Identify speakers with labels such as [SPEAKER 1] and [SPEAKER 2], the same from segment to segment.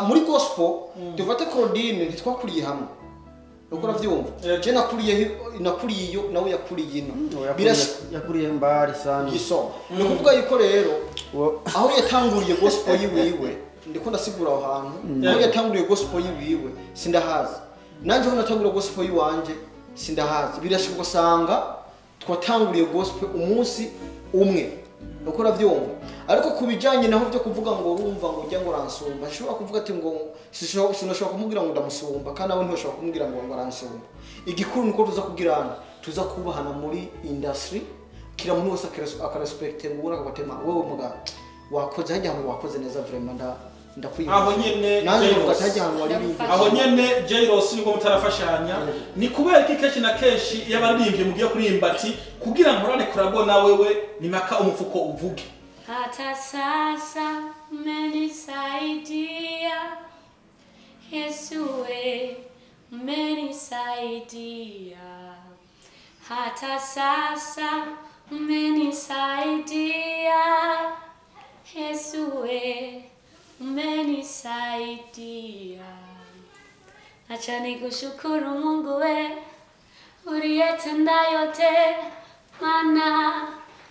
[SPEAKER 1] Muri gospel dufate Claudine, ntitwakuriye hamwe, uko uravyumva? Je nakuriye, nakuriye iyo, nawe yakuriye ino.
[SPEAKER 2] Yakuriye mbari sana.
[SPEAKER 1] Gisoma ni ukuvuga yuko rero aho yatanguriye gospel yiwiwe, ndiko ndasigura aho hantu aho yatanguriye gospel yiwiwe sindahazi, nanje aho natanguriye gospel yiwanje sindahazi. Birashoboka usanga twatanguriye gospel umunsi umwe, uko uravyumva? Ariko ku bijanye naho byo kuvuga ngo urumva ngo ujya ngo uransumba, nshobora kuvuga ati ngo sinashobora kumubwira ngo ndamusumba, kandi nawe ntushobora kumubwira ngo aransumba. Igikuru nuko tuza kubwirana, tuza kubahana muri industry, kila muntu wese akarespecte ngo ubona akabatema wewe muga wakoze hajya hantu wakoze neza vraiment ndakwiye.
[SPEAKER 3] Aho nyene
[SPEAKER 1] nanjye
[SPEAKER 3] Jairos.
[SPEAKER 1] mvuga ati hajya hantu waririmbye.
[SPEAKER 3] Aho nyene Jairos, nubwo mutarafashanya, ni kubera iki kenshi na kenshi iyo abaririmbyi mugiye kuririmba ati kugira nkorane collabo na wewe ni maka umufuko uvuge?
[SPEAKER 4] Hata sasa umenisaidia, Yesu we umenisaidia. Hata sasa umenisaidia, Yesu we umenisaidia. Acha nikushukuru Mungu we uliyetenda yote, maana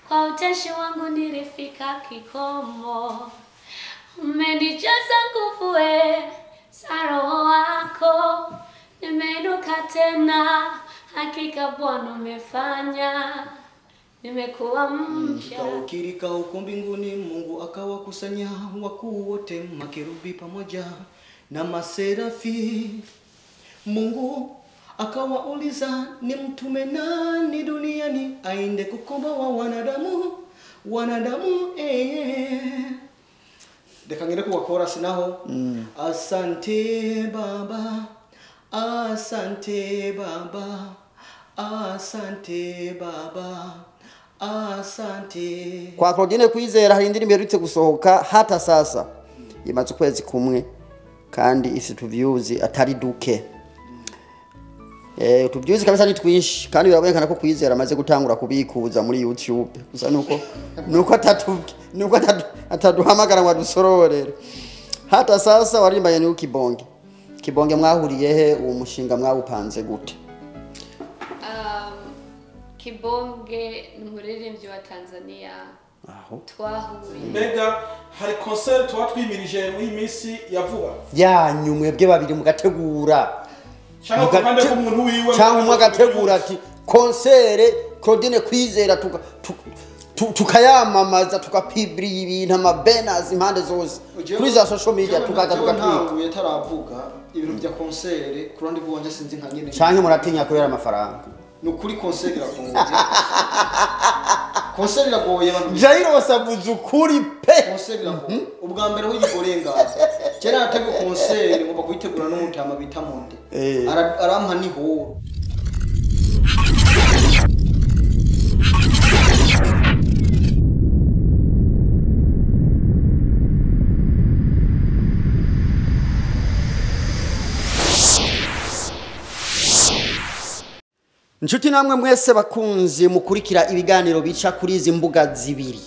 [SPEAKER 4] kwa uteshi wangu nilifika kikomo. Umenijaza nguvu we za Roho wako, nimeinuka tena, hakika Bwana umefanya, nimekuwa mpya.
[SPEAKER 1] Ukirika huko mbinguni, Mungu akawakusanya wakuu wote, makerubi pamoja na maserafi. Mungu akawauliza, ni mtume nani duniani aende kukomboa wanadamu, wanadamu eh. Reka ngere ku chorus naho. Asante Baba, asante Baba, asante Baba, asante.
[SPEAKER 2] Kwa Claudine Kwizera hari indirimbo iherutse gusohoka hata sasa, imaze ukwezi kumwe kandi ifite views atari duke. Utu kabisa ni twinshi, kandi birabonekana ko Kwizera amaze gutangura kubikuza muri YouTube. Gusa nuko ataduhamagara ngo adusororere. Hata sasa warimbanye ni Kibonge. Kibonge mwahuriye he? Uwo mushinga mwawupanze gute?
[SPEAKER 4] Kibonge ni umuririmbyi wa Tanzania.
[SPEAKER 2] Aho.
[SPEAKER 4] Twahuye.
[SPEAKER 3] Mbega hari concert tuba twimirije muri iyi minsi ya vuba?
[SPEAKER 2] Yanyu mwebwe babiri mugategura.
[SPEAKER 3] Cyangwa ku ruhande rw'umuntu wiwe,
[SPEAKER 2] cyangwa umwe agategura ati concert Claudine Kwizera, tukayamamaza, tukapibiriya ibintu, amabanners impande zose kuri za social media, tukaza tugatwika.
[SPEAKER 1] Ntanguye taravuga ibintu bya concert ku ruhande rwanje, sinzi nka nyene.
[SPEAKER 2] Canke muratinya kubera amafaranga?
[SPEAKER 1] Ni ukuri concert iragoye, concert iragoye abantu.
[SPEAKER 2] Jairos avuze ukuri pe.
[SPEAKER 1] Concert iragoye. Ubwa mbere aho yigorenga, kera nateguye concert ngomba kuyitegura n'umutama bita Monde. Arampa nihoro.
[SPEAKER 2] Nshuti namwe mwese bakunzi mukurikira ibiganiro bica kuri izi mbuga zibiri,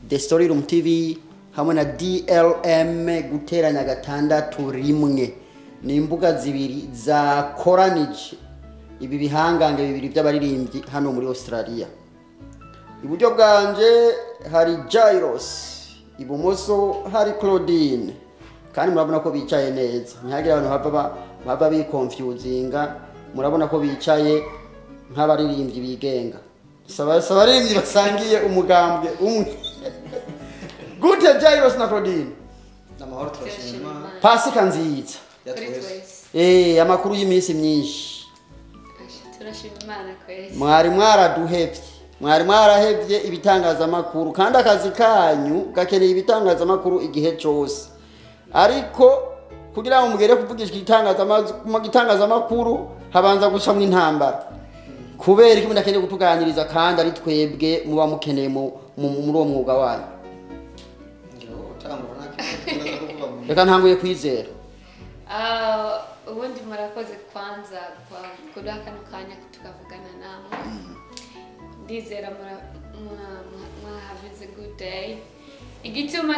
[SPEAKER 2] The Story Room TV hamwe na DLM guteranya 61, ni imbuga zibiri zakoranije ibi bihangange bibiri by'abaririmbyi hano muri Australia. Iburyo bwanje hari Jairos, ibumoso hari Claudine, kandi murabona ko bicaye neza, ntihagire abantu bava biconfusinga. Murabona ko bicaye nk'abaririmbyi bigenga, saba abaririmbyi basangiye umugambwe umwe. Gute Jairos na Claudine?
[SPEAKER 1] Namahoro, turashima Imana.
[SPEAKER 2] Pasika nziza.
[SPEAKER 1] Ya
[SPEAKER 4] Kuri
[SPEAKER 1] twese.
[SPEAKER 4] twese.
[SPEAKER 2] Amakuru y'iminsi myinshi.
[SPEAKER 4] Turashima Imana kwese.
[SPEAKER 2] Mwari mwaraduhevye, mwari mwarahevye ibitangazamakuru, kandi akazi kanyu gakeneye ibitangazamakuru igihe cyose. Ariko kugira ngo mugere kuvugisha igitangazamakuru habanza gucamwo intambara. Kubera iki mudakeneye kutuganiriza kandi ari twebwe muba mukeneye muri uwo mwuga wanyu? Reka ntanguye Kwizera.
[SPEAKER 4] Ubundi murakoze kwanza kwa kuduha kano kanya tukavugana namwe. Ndizera mwahavize good day. Igituma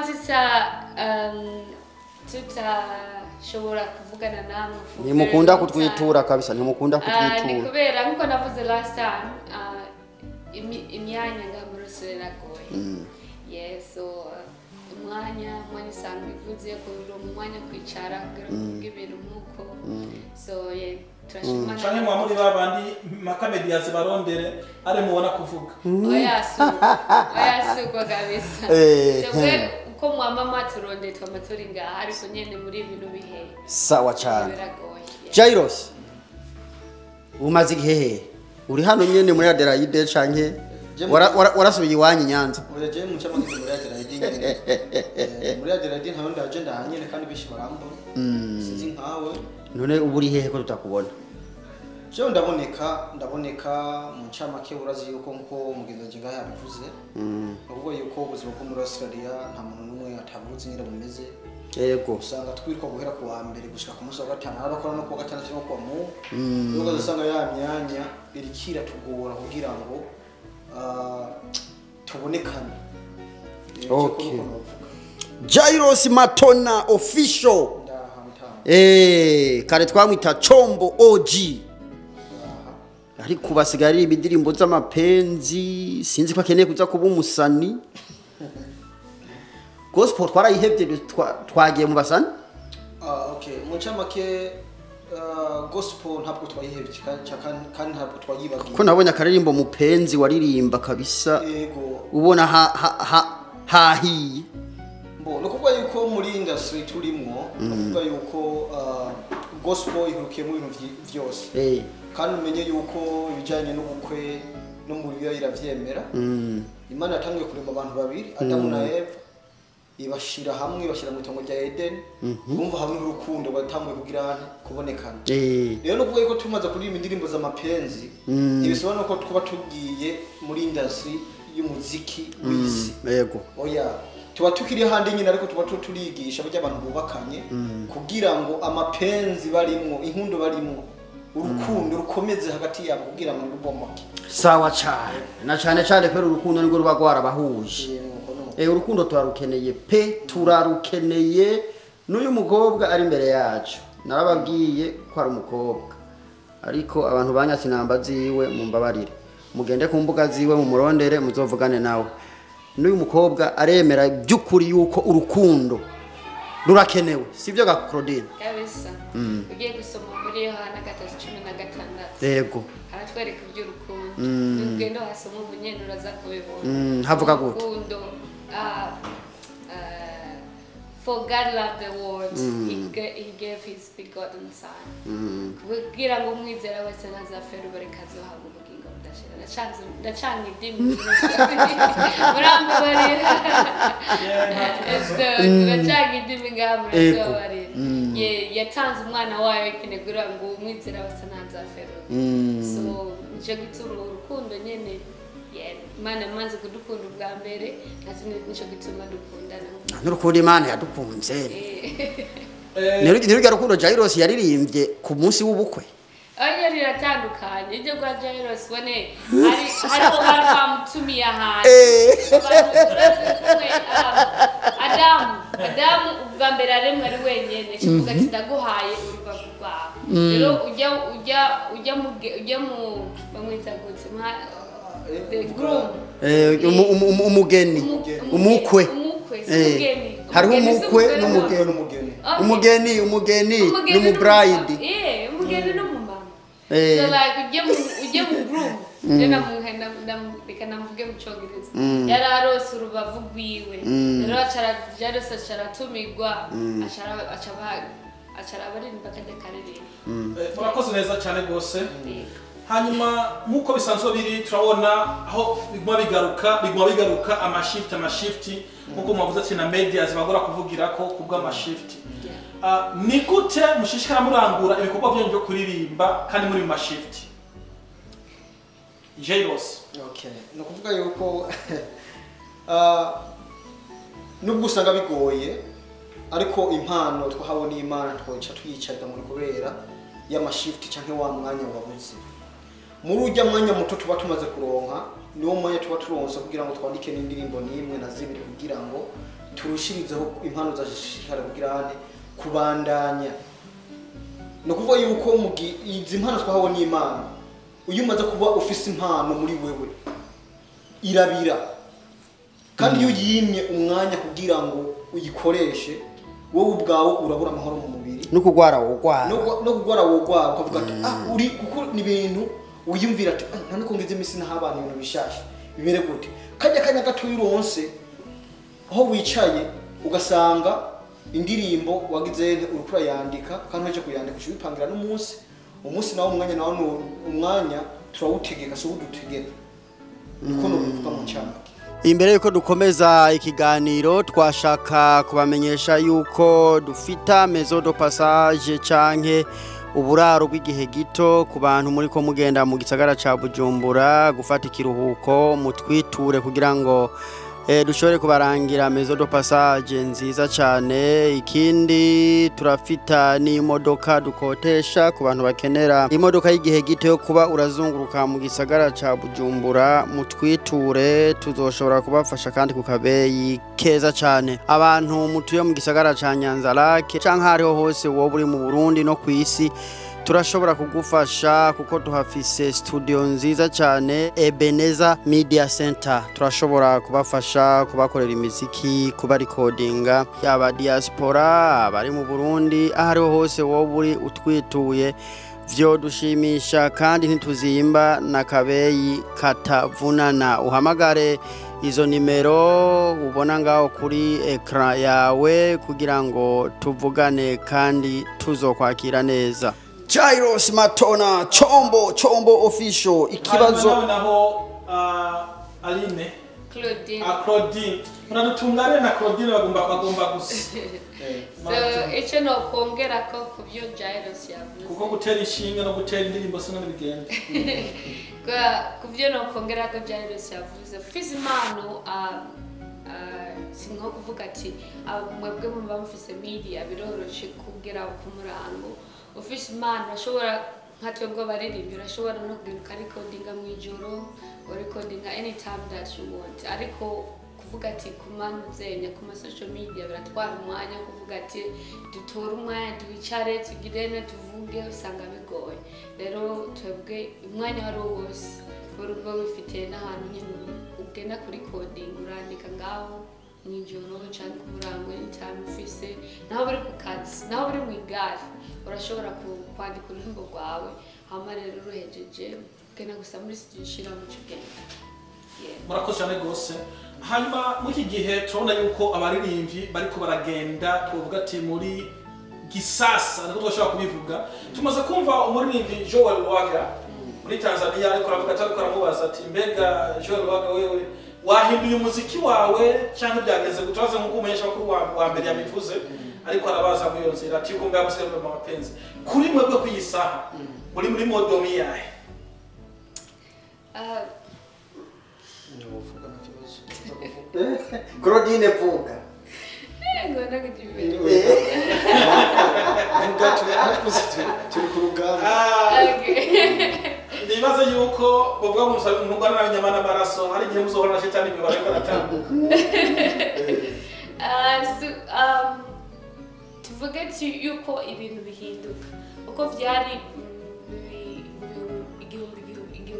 [SPEAKER 4] Tutashobora kuvugana namwe for
[SPEAKER 2] Ntimukunda
[SPEAKER 4] very long time.
[SPEAKER 2] kutwitura kabisa, ntimukunda
[SPEAKER 4] Ni
[SPEAKER 2] kutwitura.
[SPEAKER 4] kubera nkuko navuze last time, imyanya ngaha muri Australia iragoye. Yeah, so umwanya usanga ivuze ko umwanya kwicara kugira ngo uvuge ibintu nk'uko. So yeah, turashima.
[SPEAKER 3] Canke muba muri babandi makamediyazi barondere ari mubona kuvuga.
[SPEAKER 4] Oya, suko oya, suko kabisa. Twebwe uko mwama mwaturondeye twama turi ngaha, ariko nyene muri bino bihe
[SPEAKER 2] Sawa cyane.
[SPEAKER 4] biragoye. Yeah.
[SPEAKER 2] Jairos, umaze igihe hehe? Uri hano nyene muri Adelaide canke warasubiye iwanyu i Nyanza?
[SPEAKER 1] Oya, jewe mu ncamake muri Adelaide nyene. Muri Adelaide ntawe ndaje, ndahanyene kandi benshi barambona, sinzi nkawe.
[SPEAKER 2] None ubu uri hehe ko tutakubona?
[SPEAKER 1] Jewe ndaboneka mu ncamake. Urazi yuko nkuko mugenzi wanje ngaha yabivuze, ni ukuvuga yuko ubuzima bwo muri Australia nta muntu n'umwe atabuzi nyine bumeze. Usanga twirwa guhera ku wa mbere gushika ku munsi wa gatanu, hari abakora no ku wa gatandatu no ku wa mungu. Rero usanga ya myanya iriko iratugora kugira ngo tubonekane.
[SPEAKER 2] Okay.
[SPEAKER 1] Niko novuga.
[SPEAKER 2] Jairos Matona official.
[SPEAKER 1] Ndaha mutama.
[SPEAKER 2] Kare twamwita Chombo OG.
[SPEAKER 1] Ndaha.
[SPEAKER 2] Ariko basigaye aririmba indirimbo z'amapenzi, sinzi ko akeneye kuza kuba umusani. Gospel twarayihevye, twagiye mu basani.
[SPEAKER 1] Ah, okay, mu ncamake gospel ntabwo twayihevye kandi ntabwo twayibagiye.
[SPEAKER 2] Ko nabonye akaririmbo mupenzi waririmba kabisa,
[SPEAKER 1] Yego.
[SPEAKER 2] ubona ha, ha, ha, hahiye.
[SPEAKER 1] Mbo, ni ukuvuga yuko muri industry turimwo, ni ukuvuga yuko gospel ihurukiyemo ibintu vyose. Kandi umenye yuko ibijyanye n'ubukwe no mu biba iravyemera. Imana yatangiye kurema abantu babiri, Adamu na Eva, ibashira hamwe, ibashira mu itongo rya Edeni. Bumva hamwe urukundo batanguye kugira kubonekana. Rero no kuvuga yuko tumaze kuririmba indirimbo z'amapenzi, ntibisobanura ko twaba tugiye muri industry y'umuziki w'isi. Oya, tuba tukiri handi nyine, ariko tuba turigisha burya abantu bubakanye kugira ngo amapenzi barimwo, inkundo barimwo, urukundo rukomeze hagati yabo kugira ngo rubomoke.
[SPEAKER 2] Sawa cyane, na cyane cyane kubera urukundo nirwo ruba rwarabahuje.
[SPEAKER 1] Nuko nuko.
[SPEAKER 2] Urukundo turarukeneye pe, turarukeneye. N'uyu mukobwa ari imbere yacu, narababwiye ko ari umukobwa, ariko abantu banyatse inamba ziwe, mumbabarire, mugende ku mbuga ziwe mumurondere muzovugane nawe. N'uyu mukobwa aremera by'ukuri yuko urukundo rurakenewe, sibyo ga Claudine?
[SPEAKER 4] Kabisa. Ugiye gusoma muri Yohana 3:16, haratwereka iby'urukundo. Ugenda wasoma ubu nyene uraza kubibona.
[SPEAKER 2] Havuga gute?
[SPEAKER 4] Urukundo, for God loved the world, he gave his begotten son, kugira ngo umwizera wese ntazapfe rubareka azohabwa ubugingo budashira. Ndacanga indimi, murambabarira. So, turacanga indimi ngaha, murazobarira. Yatanze umwana wayo w'ikinege kugira ngo umwizera wese ntazapfe rubi. So nicyo gituma urukundo nyene, yeah, Imana imaze kudukunda ubwa mbere, natwe nicyo gituma dukundana.
[SPEAKER 2] N'urukundo Imana yadukunze ni rurya rukundo Jairos yaririmbye ku munsi w'ubukwe.
[SPEAKER 4] Oya, riratandukanye. Ibyo rwa Jairos bone hariho bari bamutumiye ahantu. Abantu urazi kumwe, Adamu ubwa mbere aremwe ari wenyene, kivuga ati ndaguhaye urubavu rwawe. Rero ujya mu bamwita gute, the groom.
[SPEAKER 2] Umugeni, umukwe.
[SPEAKER 4] Umukwe, si umugeni.
[SPEAKER 2] Hariho
[SPEAKER 4] Umugeni si
[SPEAKER 2] umukwe
[SPEAKER 4] umugore.
[SPEAKER 2] N'umugeni.
[SPEAKER 1] N'umugeni.
[SPEAKER 4] Okay.
[SPEAKER 2] Umugeni
[SPEAKER 4] Umugeni
[SPEAKER 2] n'umubride.
[SPEAKER 4] Umugeni n'umumama. So like ujye mu groom, je reka namuvuge mu Cyongereza, yari arose urubavu rwiwe. Rero yarose aca aratumigwa, aca arabaririmba akajya akaririmba.
[SPEAKER 3] Murakoze neza cyane rwose. Hanyuma nk'uko bisanzwe biri, turabona aho biguma bigaruka, biguma bigaruka amashift, amashift, nk'uko mwavuze ati na media zibagora kuvugira ko kubw'amashift. Ni gute mushishikara murangura ibikorwa byanyu byo kuririmba kandi muri mu mashift, Jairos?
[SPEAKER 1] Okay, ni ukuvuga yuko nubwo usanga bigoye, ariko impano twahawe n'Imana twoca tuyicarira muri kubera y'amashift canke wa mwanya wabuze. Muri ujya mwanya muto tuba tumaze kuronka, niwo mwanya tuba turonse kugira ngo twandike n'indirimbo n'imwe na zibiri kugira ngo turushirizeho impano zashishikara kugira ane Kubandanya no kuvuga yuko izi mpano twahawe n'Imana, uyu umaze kuba ufise impano muri wewe irabira, kandi iyo yimye umwanya kugira ngo uyikoreshe wowe ubwawe urabura amahoro mu mubiri
[SPEAKER 2] no kugwara wogwara
[SPEAKER 1] no kugwara wogwara ukavuga ati uri kuko ni ibintu uyumvira ati nta nuko ngize imisi n'abantu ibintu bishasha bimere gute. Kajya kanya gato uronse aho wicaye ugasanga indirimbo wagize urukura yandika kandi uje kuyandika ubipangira n'umunsi, umunsi nawo umwanya nawo umwanya turawutegeka so udutegeka niko no bivuga mu cyamake.
[SPEAKER 2] Imbere yuko dukomeza ikiganiro twashaka kubamenyesha yuko dufita maison de passage canke uburaro bw'igihe gito ku bantu muri ko mugenda mu gisagara ca Bujumbura gufata ikiruhuko, mutwiture kugira ngo dushobore kubarangira maison de passage nziza cyane. Ikindi turafita n'imodoka dukotesha ku bantu bakenera imodoka y'igihe gito yo kuba urazunguruka mu gisagara ca Bujumbura, mutwiture tuzoshobora kubafasha kandi ku kabeyi keza cyane. Abantu mutuye mu gisagara ca Nyanza-Lac canke hariho hose wowe uri mu Burundi no ku isi turashobora kugufasha kuko tuhafise studio nziza cyane Ebeneza Media Center. Turashobora kubafasha kubakorera imiziki, kubarikodinga, yaba diaspora abari mu Burundi ahariho hose wowe uri utwituye vyo dushimisha kandi ntituzimba na kabeyi katavunana. Uhamagare izo nimero ubona ngaho kuri ekran yawe kugira ngo tuvugane kandi tuzokwakira neza. Jairos Matona Chombo Chombo official ikibazo
[SPEAKER 3] naho Aline
[SPEAKER 4] Claudine
[SPEAKER 3] Claudine muradutungane na Claudine bagomba gusa.
[SPEAKER 4] So ico no kongera ko kubyo Jairos yavuze
[SPEAKER 3] kuko gutera ishinga no gutera indirimbo sino bigenda
[SPEAKER 4] kubyo no kongera ko Jairos yavuze fise impano sinko kuvuga ati mwebwe mumba mufise media biroroshe kugera ku murango. Ufise impano ashobora nka twebwe abaririmbyi urashobora no kugenda recordinga mu ijoro or recordinga anytime that you want, ariko kuvuga ati kumanuzenya ku ma social media biratwara umwanya kuvuga ati dutore umwanya twicare tugirene tuvuge usanga bigoye. Rero twebwe umwanya wari wose urugo wifite n'ahantu nyine ugenda kuri recording urandika ngaho mw'ijoro cyangwa ku murango anytime ufise, naho buri ku kazi naho buri mu igare urashobora kwandika ururimbo rwawe hama rero uruhejeje ugenda gusa muri studio ushira mu cugenda.
[SPEAKER 3] Murakoze cyane gose. Hanyuma muri iki gihe turabona yuko abaririmbyi bariko baragenda twovuga ati muri gisasa niko twashobora kubivuga. Tumaze kumva umuririmbyi Joel Lwaga muri Tanzania ariko aravuga ati ariko aramubaza ati mbega Joel Lwaga wewe wahinduye umuziki wawe cyangwa byagenze gutaza nkuko umunyesha makuru wa mbere yabivuze, ariko arabaza muri iyo nzira ati kumbe yabusigaye mu mapenzi kuri mwebwe kuyisaha muri modomi yahe?
[SPEAKER 2] Claudine vuga
[SPEAKER 4] ngo nakujibe
[SPEAKER 1] vuga turi ku rugamba.
[SPEAKER 3] Ndibaza yuko bavuga ngo umugana n'abanyamana amaraso hari igihe muzohora na shetani mwe bariko baratanga.
[SPEAKER 4] Tuvuge yuko ibintu bihinduka uko vyari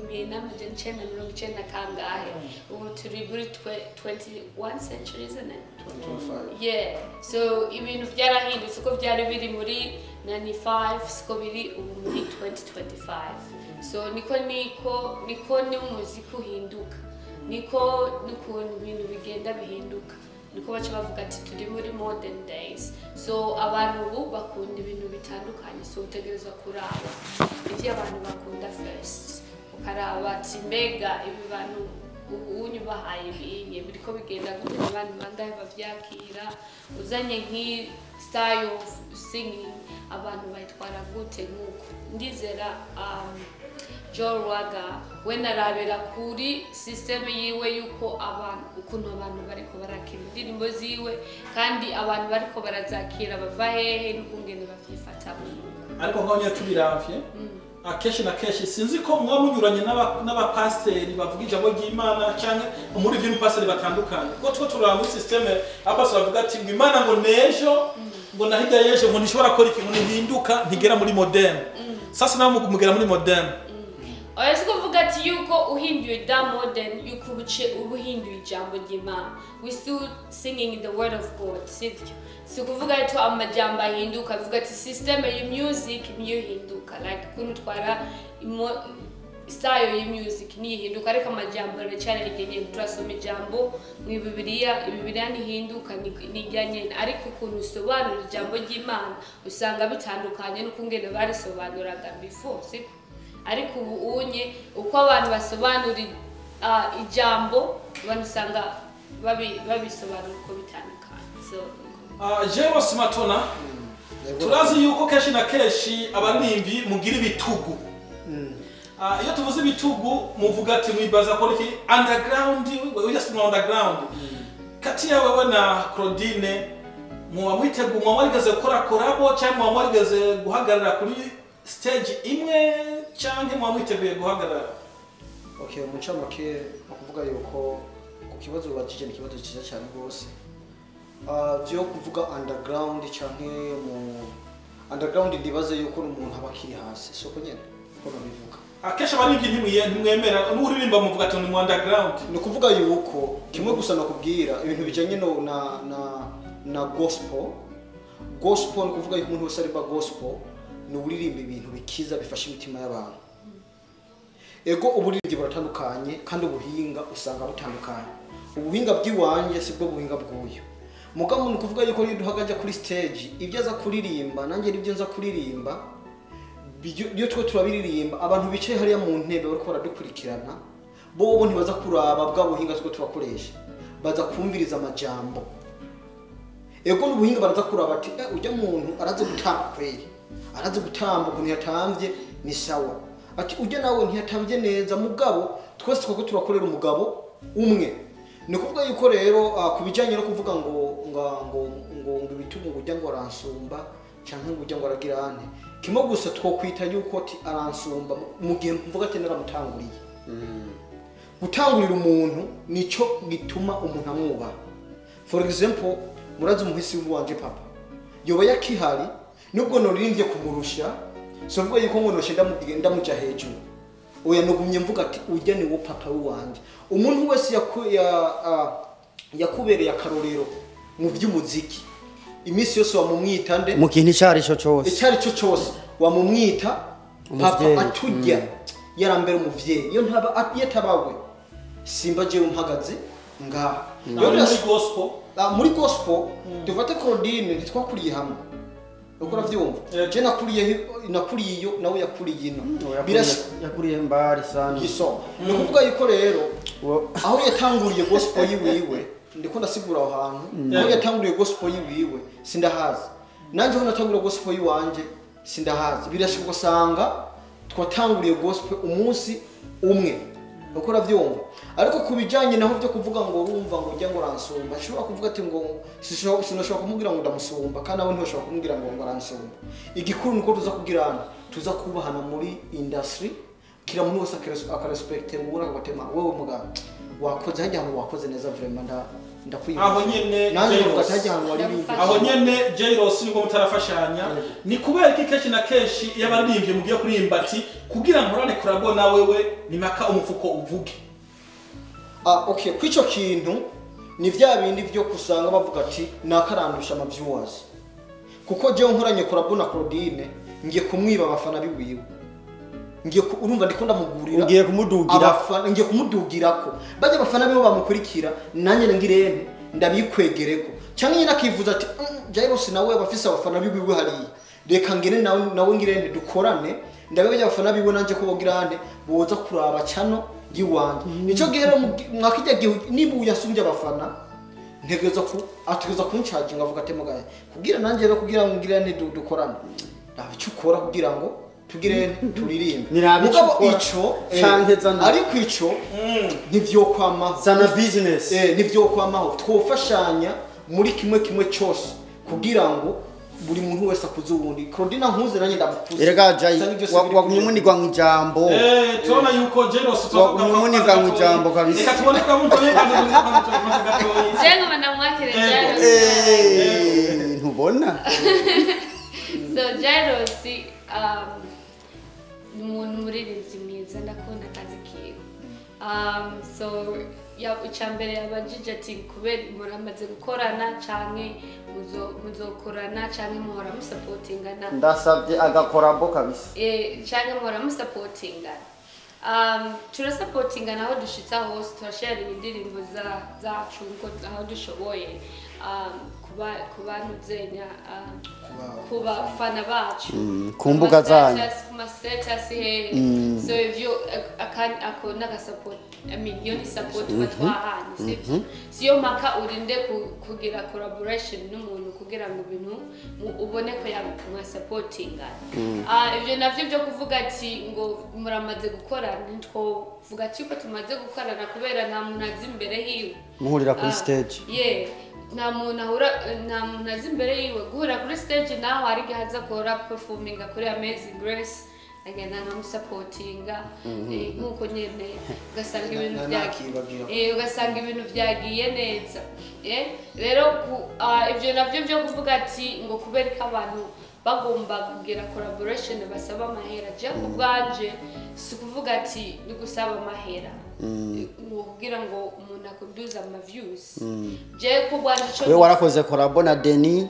[SPEAKER 4] 1990 kangahe, ubu turi muri 21 century, isn't it?
[SPEAKER 1] 25.
[SPEAKER 4] Yeah, so ibintu byarahindutse uko byari biri muri 95 siko biri ubu muri 2025. So niko n'umuziki uhinduka, niko n'ukuntu ibintu bigenda bihinduka, niko baca bavuga ati turi muri modern days. So abantu ubu bakunda ibintu bitandukanye, so utegerezwa kuraba ivyo abantu bakunda first, ukaraba ati mbega ibi bantu ubu bahaye ibinye biriko bigenda gute, abantu bangahe bavyakira, uzanye nk'i style of singing abantu bayitwara gute. Nkuko ndizera Joel Lwaga we narabera kuri system yiwe yuko abantu ukuntu abantu bariko barakira indirimbo ziwe kandi abantu bariko barazakira bava hehe n'ukungene bavyifata.
[SPEAKER 3] Ariko nkaho nyine tubiravye akenshi na kenshi sinzi ko mwa munyuranye n'abapasiteri bavuga ijambo ry'Imana cyangwa muri byo pasiteri batandukanye, kuko two turaba muri system abapasiteri bavuga ati ngo Imana ngo nejo ngo na hirya y'ejo ngo ntishobora gukora ikintu ntihinduka ntigera muri modern. Sasa nawe mugera muri modern.
[SPEAKER 4] Oya, si kuvuga ati yuko uhinduye da modern, yuko ubuce uba uhinduye ijambo ry'Imana. We still singing the word of God, sibyo? Si kuvuga ati amajambo ahinduka, bivuga ati system ya music niyo ihinduka, like ukuntu twara style ya music niyo ihinduka, ariko amajambo aracyari rigenyene. Turasoma ijambo mu Bibiliya, Bibiliya ntihinduka, ni irya nyene, ariko ukuntu usobanura ijambo ry'Imana usanga bitandukanye n'ukungene barisobanuraga before, siko? Ariko ubu unye uko abantu basobanura ijambo, abantu usanga babisobanura uko bitandukanye. So
[SPEAKER 3] Jairos Matona, turazi yuko kenshi na kenshi abaririmbyi mugira ibitugu. Iyo tuvuze ibitugu muvuga ati mwibaza ko iki underground, we just know underground. Kati ya wewe na Claudine muba mwiteguye, muba mwarigeze gukora collabo cyangwa muba mwarigeze guhagarara kuri stage imwe cyangwa muba mwiteguye guhagarara?
[SPEAKER 1] Okay, mu ncamake ukuvuga yuko ku kibazo ubajije ni ikibazo cyiza cyane rwose. Vyo kuvuga underground canke mu underground, ndibaze yuko umuntu aba akiri hasi, soko nyene ko nabivuga.
[SPEAKER 3] Akenshi abaririmbyi ntimwemera n'uririmba muvuga ati ni mu underground.
[SPEAKER 1] Ni ukuvuga yuko kimwe gusa nakubwira ibintu bijanye no na gospel. Gospel ni ukuvuga yuko umuntu wese aririmba gospel ni uririmba ibintu bikiza bifasha imitima y'abantu. Ego uburirimbyi buratandukanye kandi ubuhinga usanga butandukanye. Ubuhinga bw'iwanje sibwo buhinga bw'uyu. Mugabo ni ukuvuga yuko iyo duhagaze kuri stage ibyo aza kuririmba nanjye nibyo nza kuririmba, iyo two turabiririmba abantu bicaye hariya mu ntebe bariko baradukurikirana bo ntibaza kuraba bwa buhinga two turakoresha, baza kumviriza amajambo. Ego n'ubuhinga baraza kuraba ati ujya muntu araze gutamba kweri, araze gutamba ukuntu yatamvye ni sawa, ati ujya nawe ntiyatamvye neza, mugabo twese twako turakorera umugabo umwe. Ni ukuvuga yuko rero kubijanye no kuvuga ngo ngo ngo ngo ngo ibitugu ngo ujya ngo aransumba canke ngo ujya ngo aragira ane, kimwe gusa twokwita yuko ati aransumba mu gihe mvuga ati naramutanguriye. Gutangurira umuntu nico gituma umuntu amwubaha. For example, murazi umuhisi wanje papa yoba yakihari, nubwo noririmbye kumurusha, so mvuga yuko ngo noshe ndamuja hejuru. Oya, nugumye mvuga ati ujya ni wo papa wanje. Umuntu wese yakubereye akarorero mu by'umuziki, iminsi yose wamumwita nde
[SPEAKER 2] mu kintu icari cyo cyose,
[SPEAKER 1] icari cyo cyose wamumwita papa. Atujya yarambere umuvyeyi, iyo ntaba yatabawe simba jewe mpagaze ngaha.
[SPEAKER 3] Iyo muri gospel,
[SPEAKER 1] muri gospel dufate Claudine ntitwakuriye hamwe, uko uravyumva, je nakuriye iyo nawe yakuriye ino,
[SPEAKER 2] yakuriye mbari sana
[SPEAKER 1] gisoma. Ni ukuvuga yuko rero aho yatanguriye gospel yiwiwe, ndiko ndasigura aho hantu aho yatanguriye gospel yiwiwe sindahazi, nanje aho natanguriye gospel yiwanje sindahazi. Birashoboka usanga twatanguriye gospel umunsi umwe, uko uravyumva. Ariko kubijanye naho byo kuvuga ngo urumva ngo ujya ngo aransumba, nshobora kuvuga ati ngo sinashobora kumubwira ngo ndamusumba, kandi nawe ntiwashobora kumubwira ngo aransumba. Igikuru nuko tuza kugirana, tuza kubahana muri industry, kila muntu wese akarespecte ubona akabatema wewe mugabo wakoze hajya ahantu wakoze neza vraiment ndakwiye.
[SPEAKER 3] Aho nyene
[SPEAKER 1] nanjye mvuga ati hajya ahantu waririmba.
[SPEAKER 3] Aho nyene Jairos nubwo mutarafashanya, ni kubera iki kenshi na kenshi iyo abaririmbyi mugiye kuririmba ati kugira nkorane collabo na wewe ni maka umufuko uvuge?
[SPEAKER 1] Okay, kwico kintu ni vya bindi vyo kusanga bavuga ati nakarandusha ama viewers, kuko jewe nkoranye collabo na Claudine ngiye kumwiba abafana biwiwe, ngiye urumva ndiko ndamugurira,
[SPEAKER 2] ngiye kumudugira
[SPEAKER 1] abafana, ngiye kumudugirako bajya abafana biwe bamukurikira, nanjye ngirente ndabikwegereko. Cyangwa nyina akivuza ati Jairos nawe abafise abafana biwiwe hariya, reka ngire nawe ngirente dukorane, ndabe bajya abafana biwe nanje ko bogirane boza kuraba cano giwanje. Nico gihe mwakijya gihe niba uyasumbye abafana ntegereza ku ategereza kuncharge ngavuga ati mugaye kugira nanje rero kugira ngo ngirane dukorane, ndabe icyo ukora kugira ngo tugire turirimbe. Mugabo ico
[SPEAKER 2] canke zana,
[SPEAKER 1] ariko ico ntivyokwamaho,
[SPEAKER 2] zana business,
[SPEAKER 1] ntivyokwamaho, twofashanya muri kimwe kimwe cyose kugira ngo buri muntu wese akuze uwundi. Claudine nkuze nanjye ndamukuze.
[SPEAKER 2] Erega Jai wagumunigwa mu ijambo.
[SPEAKER 3] Turabona yuko Jairos
[SPEAKER 2] wagumunigwa mu ijambo kabisa.
[SPEAKER 3] Reka tubone ko muntu yekaze gatoyi.
[SPEAKER 4] Jengo mandamwakire Jairos.
[SPEAKER 2] mbona.
[SPEAKER 4] So Jairos ni umuntu muririmbyi mwiza, ndakunda akazi kiwe. So icambere yabajije ati kubera muramaze gukorana canke muzokorana canke muhora musapotingana.
[SPEAKER 2] Ndasabye agakorabo kabisa.
[SPEAKER 4] Canke muhora musapotingana. Turasapotingana aho dushitsa hose, turashare indirimbo zacu nko aho dushoboye, kubanuzenya ku bafana bacu
[SPEAKER 2] ku mbuga zanyu,
[SPEAKER 4] ku ma status hehe. So ivyo ako n'agasupport, I mean iyo ni support tuba twahanye, sivyo? Siyo mpaka urinde kugira collaboration n'umuntu kugira ngo ibintu ubone ko mwasupportingana. Ivyo navyo byo kuvuga ati ngo muramaze gukorana, ntitwovuga ati ko tumaze gukorana kubera nta muntu azi imbere hiwe.
[SPEAKER 2] Muhurira kuri stage.
[SPEAKER 4] Yeah. Nta muntu ahura, nta muntu azi imbere yiwe. Guhura kuri stage naho hari igihe aza gukora performinga kuri Amazing Grace, agenda nkamusapotinga, nk'uko nyene ugasanga ibintu ugasanga ibintu vyagiye neza. Rero ivyo navyo byo kuvuga ati ngo kubera ko abantu bagomba kugira collaboration basaba amahera, je ku bwanje si kuvuga ati ni gusaba amahera ngo kugira ngo umuntu akuduza ama views. Je ku bwanje cyo
[SPEAKER 2] wewe warakoze collabo na Denis,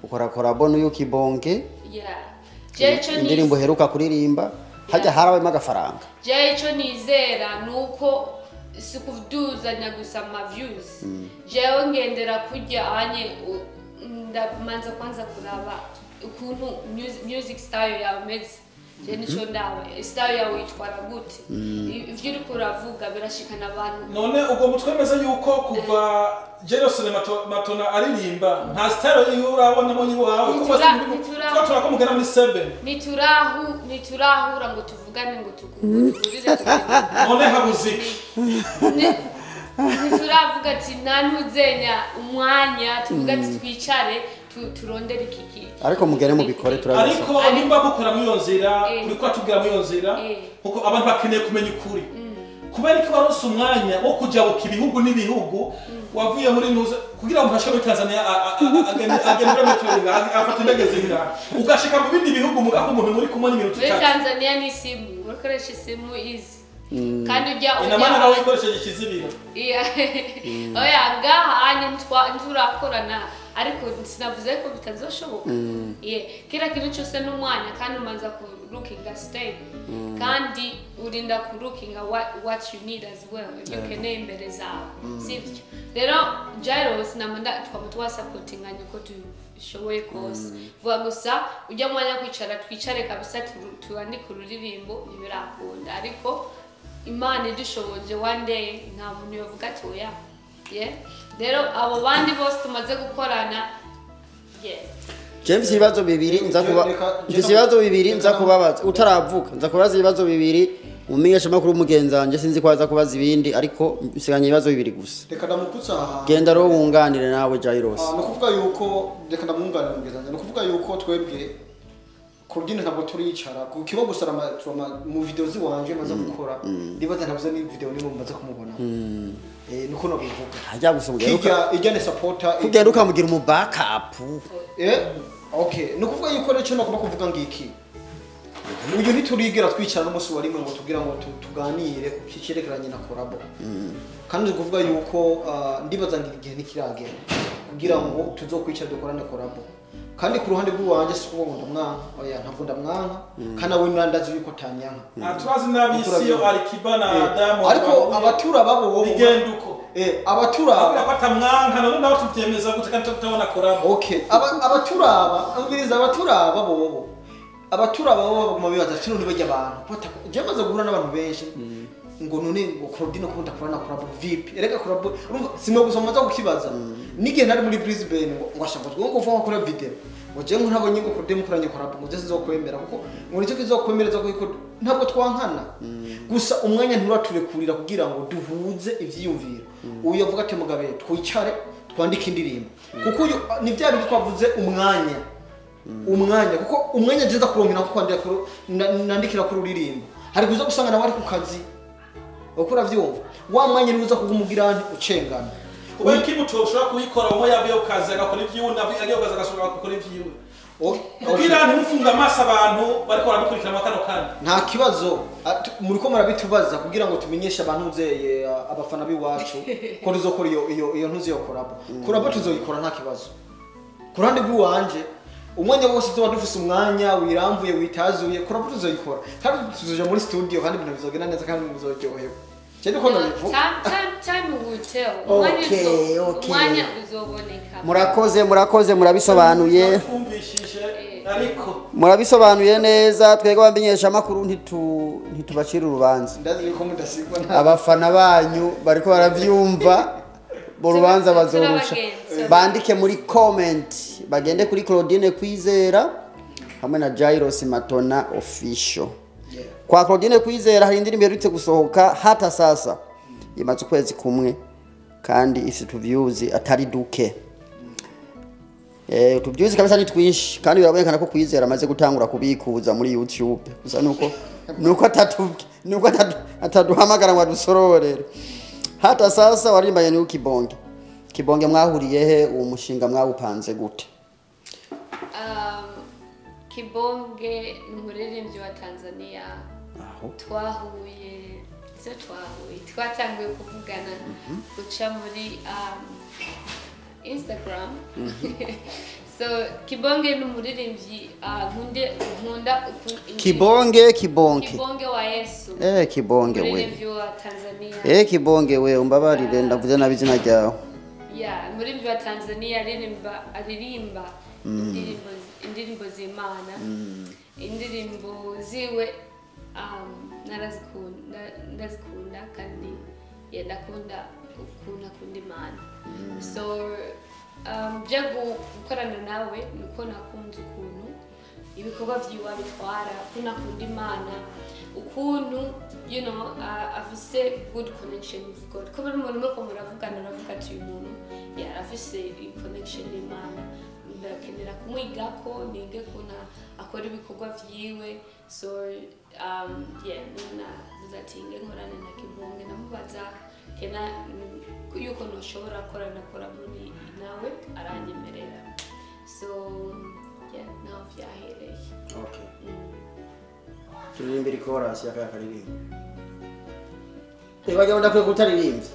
[SPEAKER 2] ukora collabo n'uyu Kibonke.
[SPEAKER 4] Yeah. Je ico ni
[SPEAKER 2] indirimbo heruka kuririmba hajya harabayemo agafaranga.
[SPEAKER 4] Je ico nizera nuko si kuduzanya gusa ama views. Jewe ngendera kurya anye ndamanza kwanza kuraba ukuntu music style yawe imeze. Je nico ndaba style yawe yitwara gute, ivyo uriko uravuga birashikana abantu.
[SPEAKER 3] None ubwo mutwemeza yuko kuva Jairos Matona aririmba nta style yiwe urabonamo yiwawe, kuko turakomugana muri 7
[SPEAKER 4] niturahura ngo tuvugane ngo tugurire.
[SPEAKER 3] None habuziki
[SPEAKER 4] ntituravuga ati nantuzenya umwanya tuvuga ati twicare turondere iki.
[SPEAKER 2] Ariko mugere mubikore turabisaba.
[SPEAKER 3] Ariko nimba mukora muri iyo nzira, uriko atubwira muri iyo nzira, kuko abantu bakeneye kumenya ukuri. Kubera ko baronse umwanya wo kujabuka ibihugu n'ibihugu, wavuye muri nuza kugira ngo ashike muri Tanzania agende muri Toringa afata indege zingana, ugashika mu bindi bihugu mugaho umuntu muri kumwe n'iminota
[SPEAKER 4] Muri
[SPEAKER 3] itatu.
[SPEAKER 4] Tanzania ni simu, ukoresha isimu izi. Kandi ujya
[SPEAKER 3] inamana nawe ikoresheje ikizibiro.
[SPEAKER 4] Oya ngaha anye nturakorana, ariko sinavuze ko bitazoshoboka. Kira kintu cyose n'umwanya, kandi umanza ku looking stay, kandi urinda ku looking what you need as well, ibyo ukeneye imbere zawe, sivyo? Rero Jairos namanda twaba twasupportinganye uko dushoboye kose. Vuga gusa ujya mwanya kwicara twicare kabisa tuandike ururirimbo ntibirakunda, ariko Imana idushoboje one day nta muntu yovuga ati oya. Rero abo bandi bose tumaze gukorana.
[SPEAKER 2] James ibibazo bibiri nza kuba ibibazo bibiri nza kubabaza utaravuka, nza kubaza ibibazo bibiri umenyesha makuru mugenzi wanje, sinzi ko aza kubaza ibindi ariko nsiganye ibibazo bibiri gusa.
[SPEAKER 1] Reka ndamukutsa aha.
[SPEAKER 2] Genda ro wunganire nawe Jairos.
[SPEAKER 1] No kuvuga yuko reka ndamwunganire mugenzi wanje, no kuvuga yuko twebwe Claudine ntabwo turicara ku kibo gusa mu video ziwanje maze gukora, ndibaza ntabuze ni video nimwe mumaze kumubona. Niko no bivuga.
[SPEAKER 2] Hajya gusa
[SPEAKER 1] kijya ijya ne supporter
[SPEAKER 2] kugenda ukamugira umu backup.
[SPEAKER 1] Okay, no kuvuga yuko rero cyo nagomba kuvuga ngiki. Uyu ntiturigera twicara n'umunsi wa rimwe ngo tugira ngo tuganire ku cyerekeranye na collabo. Kandi kuvuga yuko ndibaza ngira igihe nikiragera kugira ngo tuzokwicara dukorane collabo. Kandi ku ruhande rw'uwanje si kuvuga ngo ndamwanka, oya ntabwo ndamwanka, kandi nawe nandazi yuko tanyanka.
[SPEAKER 3] Turazi n'abisi yo Alikiba na Diamond.
[SPEAKER 1] Ariko abatura babo bo
[SPEAKER 3] bigenda uko.
[SPEAKER 1] Abaturaba
[SPEAKER 3] batamwanka none nawe tuvyemeza gute kandi tutabona collabo.
[SPEAKER 1] Okay, abaturaba ambiriza abaturaba bobo. Abaturaba bobo baguma bibaza ati none bajya abantu. Je maze guhura n'abantu benshi ngo none ngo Claudine ko ndakorana collabo vipi? Erega collabo urumva simwe gusa mumaze kukibaza. N'igihe nari muri Brisbane ngo ashaka ngo uva gukora video. Ngo je ngo ntabonye ngo Claudine mukoranye collabo ngo je sinzokwemera kuko ngo nicyo kizokwemereza ko ntabwo twankana. Gusa umwanya nturaturekurira kugira ngo duhuze ivyiyumviro. Uyu avuga ati mugabe twicare twandike indirimbo. Kuko uyu ni bya bindi twavuze umwanya. Umwanya kuko umwanya nziza kuronkera kuko kwandika nandikira kuri uririmbo. Hari kuza gusanga nawe ari ku kazi. Ukora vyumva. Wa mwanya niuza kugumugira ucengana.
[SPEAKER 3] Kubera ko imuto ushobora kuyikora umwe yavuye ku kazi agakora ivyiwe, undi agiye ku kazi agasubira agakora ivyiwe. Kugira ntimufunge amaso abantu bariko baradukurikirana kano kanya.
[SPEAKER 1] Nta kibazo, muriko murabitubaza kugira ngo tumenyeshe abantu nzeye abafana biwacu ko tuzokora iyo ntuzi yo collabo. Collabo tuzoyikora nta kibazo. Ku ruhande rw'iwanje umwanya wose tuba dufise umwanya wiramvuye witazuye, collabo tuzoyikora kandi tuzoja muri studio kandi ibintu bizogenda neza kandi bizoryohewe. Cyane ko ndabivuga.
[SPEAKER 4] Time will tell. Umwanya uzoboneka.
[SPEAKER 2] Murakoze murabisobanuye.
[SPEAKER 3] Ariko
[SPEAKER 2] murabisobanuye neza. Twebwe abamenyesha makuru ntitubacira urubanza.
[SPEAKER 1] Ndazi ko mudasigwa nta
[SPEAKER 2] abafana banyu bariko baravyumva bo rubanza bazorusha. Bandike muri comment, bagende kuri Claudine Kwizera hamwe na Jairos Matona official. Kwa Claudine Kwizera hari indirimbo iherutse gusohoka hata sasa, imaze ukwezi kumwe kandi ifite views atari duke. Tubyuzi kabisa ni twinshi kandi birabonekana ko Kwizera amaze gutangura kubikuza muri YouTube. Gusa nuko ataduhamagara ngo adusororere. Hata sasa warimbanye ni Kibonge. Kibonge mwahuriye he? Uwo mushinga mwawupanze gute?
[SPEAKER 4] Kibonge ni umuririmbyi wa Tanzania. Twahuye twatanguye kuvugana guca muri Instagram. So Kibonge ni umuririmbyi nkunda
[SPEAKER 2] Kibonge
[SPEAKER 4] Kibonge wa Yesu.
[SPEAKER 2] Kibonge we
[SPEAKER 4] umuririmbyi wa Tanzania.
[SPEAKER 2] Kibonge we umbabarire ndavuze nabi izina ryawe.
[SPEAKER 4] Yeah, umuririmbyi wa Tanzania aririmba indirimbo z'Imana. Indirimbo ziwe ndazikunda kandi ndakunda ukuntu akunda Imana. So byo gukorana nawe nuko nakunze ukuntu ibikorwa vyiwe bitwara, ukuntu akunda Imana, ukuntu you know afise good connection with God. Kuba umuntu muriko muravugana uravuga ati uyu muntu yarafise connection n'Imana, ndakenera kumwigako nige kuna akora ibikorwa vyiwe. So yeah, navuze ati nge nkorane na Kibonge, namubaza kena yuko noshobora korana kora muri nawe aranyemerera. So yeah, naho vyahereye.
[SPEAKER 2] Okay. Turirimbira chorus ya karirimbo. Bajya ndakwiye kutaririmbye.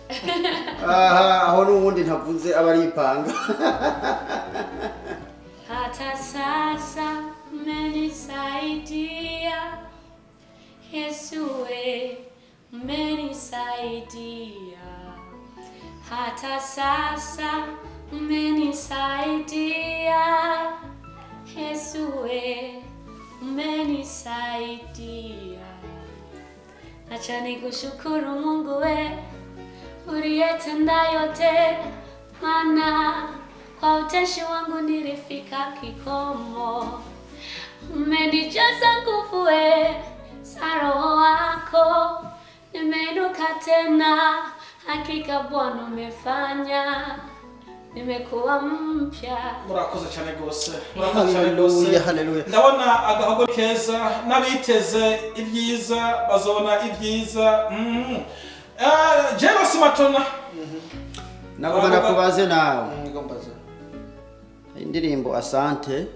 [SPEAKER 2] Aha aho n'ubundi ntavuze abaripanga.
[SPEAKER 4] Hata sasa umenisaidia Yesu we, umenisaidia. Hata sasa umenisaidia Yesu we, umenisaidia. Acha nikushukuru Mungu we, uliyetenda yote, maana kwa uteshi wangu nilifika kikomo. Umenijaza nguvu we, za Roho wako, nimeinuka tena, hakika Bwana umefanya, nimekuwa mpya.
[SPEAKER 3] Murakoze cyane gose. Murakoze cyane gose.
[SPEAKER 2] Haleluya.
[SPEAKER 3] Ndabona agahogo keza n'abiteze ibyiza bazobona ibyiza. Jairos Matona.
[SPEAKER 2] Nagomba kubaze nawe.
[SPEAKER 1] Ngombaze.
[SPEAKER 2] Indirimbo Asante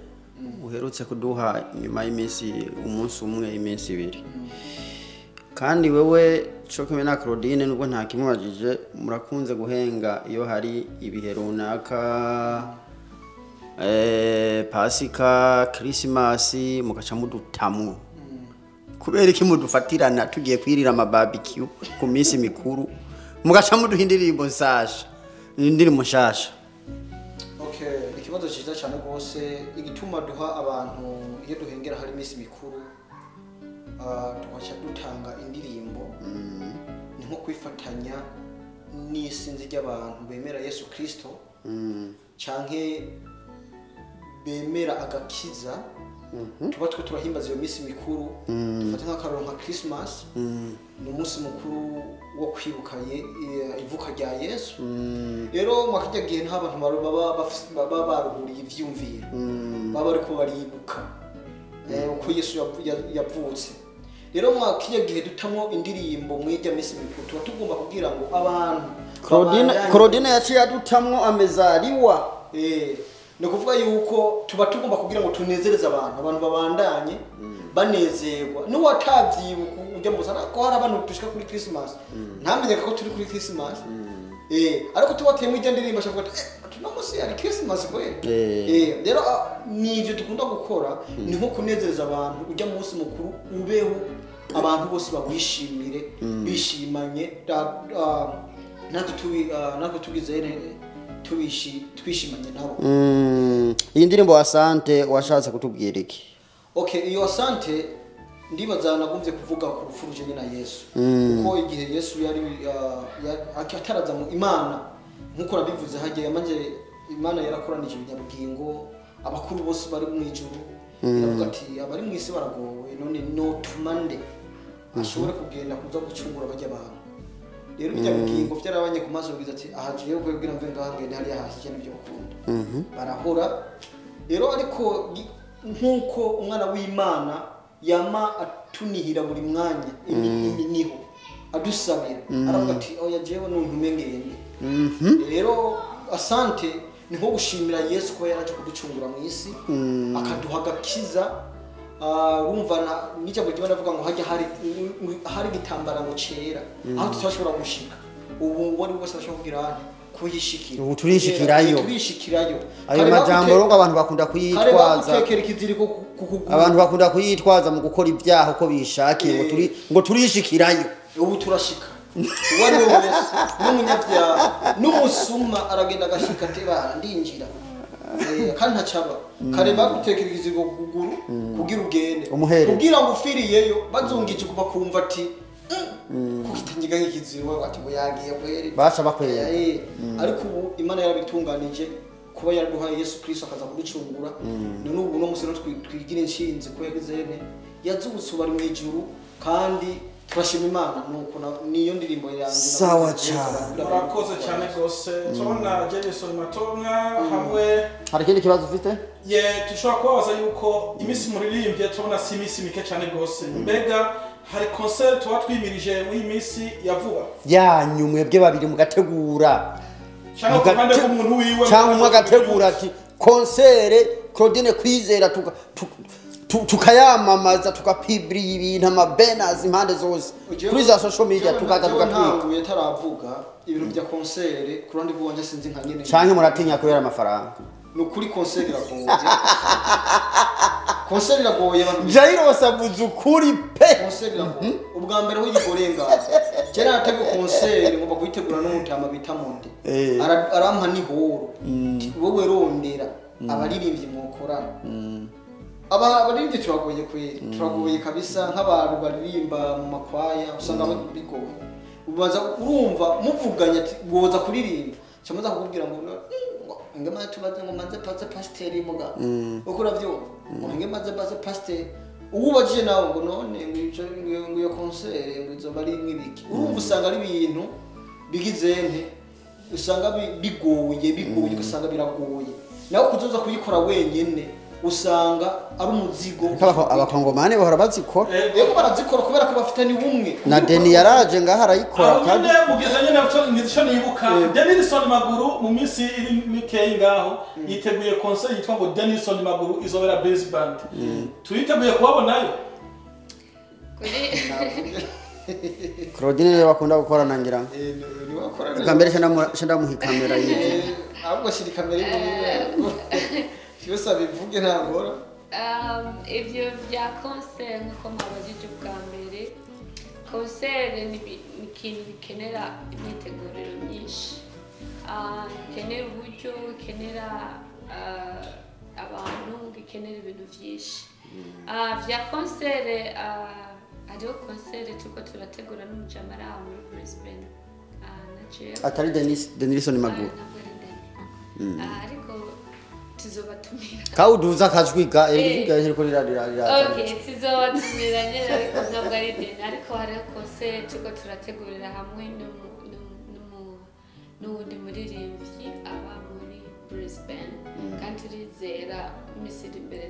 [SPEAKER 2] uherutse kuduha nyuma y'iminsi umunsi umwe iminsi ibiri. Kandi wewe cyo na Claudine nubwo nta kimubajije murakunze guhenga iyo hari ibihe runaka, Pasika, Christmas mugaca mudutamwo. Kubera iki mudufatirana tugiye kwirira ama barbecue ku minsi mikuru mugaca muduha indirimbo nshasha, indirimbo nshasha?
[SPEAKER 1] Okay, ikibazo cyiza cyane rwose. Igituma duha abantu iyo duhengera hari iminsi mikuru tugaca dutanga indirimbo ni nko kwifatanya n'isinzi ry'abantu bemera Yesu Kristo canke bemera agakiza. Tuba twe turahimbaza iyo minsi mikuru. Dufate nk'akaroro nka Christmas, ni umunsi mukuru wo kwibuka ivuka rya Yesu. Rero mwakijya gihe nta bantu baba baruhuriye ivyumviro, baba bariko baribuka uko Yesu yavutse. Rero mwakijya gihe dutamo indirimbo mw'ijya minsi mikuru, tuba tugomba kugira ngo abantu
[SPEAKER 2] Claudine yaciye adutamwo amezariwa.
[SPEAKER 1] Ni ukuvuga yuko tuba tugomba kugira ngo tunezereze abantu babandanye banezerwa. N'uwatavyibuka ujya mu busana ko hari abantu dushika kuri Christmas ntamenye ko turi kuri Christmas. Ariko tubateye ijya ndirimbo ashaka ati tuno musi ari Christmas kwe. Rero nivyo dukunda gukora ni nko kunezereza abantu ujya mu munsi mukuru ubeho abantu bose bawishimire bishimanye natwe tubizere twishimanye nabo.
[SPEAKER 2] Iyi ndirimbo Asante washatse kutubwira iki?
[SPEAKER 1] Okay, iyo Asante ndibaza nagumvye kuvuga ku rupfu rujanye na Yesu. Kuko igihe Yesu yari ataraza mu Imana nkuko nabivuze hagiye yamanje Imana yarakoranije ibinyabugingo abakuru bose bari mu ijuru iravuga ati abari mu isi baragowe none no tumande ashobora kugenda kuza gucungura bajya abantu. Rero ibinyabugingo byarabanye ku maso bigize ati aha jewe kugira mve ngaha ngende hariya hasi cyane byo bakunda. Barahora rero ariko nkuko umwana w'Imana yama atunihira buri mwanya iminiho adusabira aravuga ati oya jewe nuntume ngende. Rero Asante ni nko gushimira Yesu ko yaraje kuducungura mu isi akaduha agakiza. Urumva n'ijambo ry'Imana avuga ngo hajya hari igitambara ngo cera aho tutashobora gushika ubu wari wese ashobora kugira kuyishikira.
[SPEAKER 2] Ubu turishikirayo.
[SPEAKER 1] Turishikirayo.
[SPEAKER 2] Ayo majambo rero abantu bakunda kuyitwaza. Abantu bakunda kuyitwaza mu gukora ibyaha uko bishakiye ngo turishikirayo.
[SPEAKER 1] Ubu turashika. Uwari wese n'umunyabyaha n'umusuma aragenda agashika ati ndinjira. Kandi ntacaba. Kare bagutekera ikiziriko kuguru kugira ugende. Kugira ngo ufiriyeyo bazungije kuba kumva ati kukitanyiga nk'ikiziriko ati ngo yagiye kweri.
[SPEAKER 2] Basha bakwera.
[SPEAKER 1] Ariko ubu Imana yarabitunganije kuba yaraduhaye Yesu Kristo akaza kuducungura. None ubu no musi twigira inshinzi ko yagize yazubutse bari mu ijuru kandi turashima Imana nuko niyo ndirimbo yanjye.
[SPEAKER 2] Sawa cyane.
[SPEAKER 3] Murakoze cyane gose. Tubona Jenison Matonga hamwe.
[SPEAKER 2] Hari ikindi kibazo ufite?
[SPEAKER 3] Ye tushobora kubabaza yuko iminsi muririmbye tubona si iminsi mike cyane gose. Mbega hari concert tuba twimirije muri iminsi ya vuba
[SPEAKER 2] yanyu mwebwe babiri mugategura
[SPEAKER 3] cyangwa kupande k'umuntu wiwe
[SPEAKER 2] cyangwa umwe agategura ati concert Claudine Kwizera tukayamamaza tukapibiriye ibintu amabenas impande zose kuri za social media tukaza tugatwika.
[SPEAKER 1] Ntanguye taravuga ibintu bya concert ku rundi bwonje sinzi nka nyene
[SPEAKER 2] canke muratinya kubera amafaranga.
[SPEAKER 1] Nukuri concert iragoye. Concert iragoye abantu.
[SPEAKER 2] Jairo wasabuze ukuri pe.
[SPEAKER 1] Concert iragoye. Ubwa mbere ho yigorenga. Kera nateguye concert ngomba kuyitegura n'umutama bita Monde. Arampa nihoro. Wowe rondera abaririmbyi mwokorana. Abaririmbyi turagoye kweri. Turagoye kabisa nk'abantu baririmba mu makwaya usanga bigoye. Ubanza urumva muvuganya ati woza kuririmba. Cyamaza kukubwira ngo ngema tubaze ngo manze paze pasiteri muga. Uko uravyumva? Ngo maze baze pasiteri. Uwubajije nawe ngo none ngo iyo concert ngo izoba ari nk'ibiki. Urumva usanga ari ibintu bigize nte usanga bigoye ugasanga biragoye. Nawe kuzoza kuyikora wenyene usanga ari umuzigo.
[SPEAKER 2] Abakongomane bahora bazikora.
[SPEAKER 1] Yego barazikora kubera ko bafite ni bumwe.
[SPEAKER 2] Na Deni yaraje ngaha arayikora
[SPEAKER 3] kandi mugeze nyene nico nibuka Denilson Maguru mu minsi iri mikeyi ngaho yiteguye concert yitwa ngo Denilson Maguru izobera bass band. Turiteguye kubabonayo.
[SPEAKER 2] Claudine bakunda gukorana ngira.
[SPEAKER 1] Ni wakorana.
[SPEAKER 2] Kambere cyanda muhi kamera yiwe.
[SPEAKER 1] Ahubwo shiri kamera yiwe. Cyose bivuge ntangora.
[SPEAKER 4] Ivyo vya concert nkuko mwabajije ubwa mbere, concert ni ikintu gikenera imyiteguriro myinshi. Gikenera uburyo, gikenera abantu, gikenera ibintu vyinshi. Vya concert hariho concert turiko turategura n'umujamara muri Brisbane. Na jewe.
[SPEAKER 2] Atari Denilson Maguru.
[SPEAKER 4] Ariko tuzobatumira.
[SPEAKER 2] Kauduza kajwiga eriga heriko rirarira.
[SPEAKER 4] Okay, tuzobatumira nyene ariko ntabwo ari Deni, ariko hariho concert turiko turategurira hamwe n'uwundi muririmbyi aba muri Brisbane kandi turizera iminsi iri imbere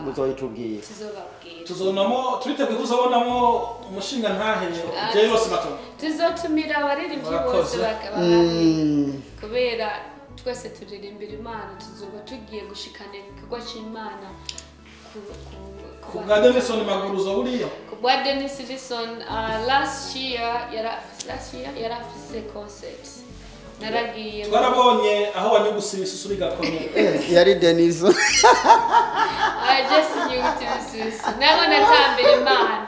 [SPEAKER 2] muzoyitubwira
[SPEAKER 4] tuzobabwira.
[SPEAKER 3] Tuzonamo, turiteguye kuzobonamo umushinga ntahe Jairos Matona.
[SPEAKER 4] Tuzotumira abaririmbyi bose
[SPEAKER 3] Murakoze.
[SPEAKER 4] bakaba bahari, kubera twese turirimbira Imana, tuzoba tugiye gushikana igikorwa c'Imana
[SPEAKER 3] Ku bwa Denison Maguruzo buriya.
[SPEAKER 4] Ku bwa Dennis Wilson, last year yari afise concert, naragiye.
[SPEAKER 3] Twarabonye aho wanyuguse ibisusu bigakomera.
[SPEAKER 2] Yari Deniso.
[SPEAKER 4] I just nyuguti ibisusu, nabo natambira Imana,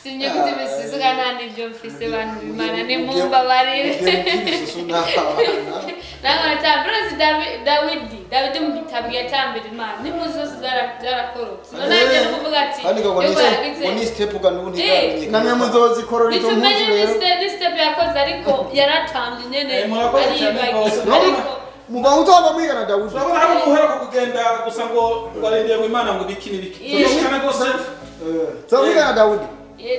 [SPEAKER 4] sinyuguti ibisusu kandi nta n'ibyo mfise. Bantu b'Imana, nimumbabarire.
[SPEAKER 1] Ibisusu n'abana.
[SPEAKER 4] Nabo natambira, uzi Dawidi mu gitabo yatambira Imana n'impuzu zose zarakorotse, none nanjye ni ukuvuga ati
[SPEAKER 1] Kandi ngo
[SPEAKER 4] yuko yagize
[SPEAKER 1] ngo ni step ga n'ubundi ntibamenyekana.
[SPEAKER 2] Namwe muzozikorora izo
[SPEAKER 4] ntitumenye
[SPEAKER 2] mpuzu rero.
[SPEAKER 4] Ni step yakoze, ariko yaratambye nyene.
[SPEAKER 3] Eh, murakoze cyane
[SPEAKER 4] aribagiwe.
[SPEAKER 3] rwose.
[SPEAKER 4] Ariko
[SPEAKER 2] Mugabo uzoba mwigana Dawudi.
[SPEAKER 3] Turabona hano uheruka kugenda gusa ngo warindiriye ngo Imana ngo ibiki n'ibiki. Turashikana rwose.
[SPEAKER 2] Uzoba mwigana Dawudi.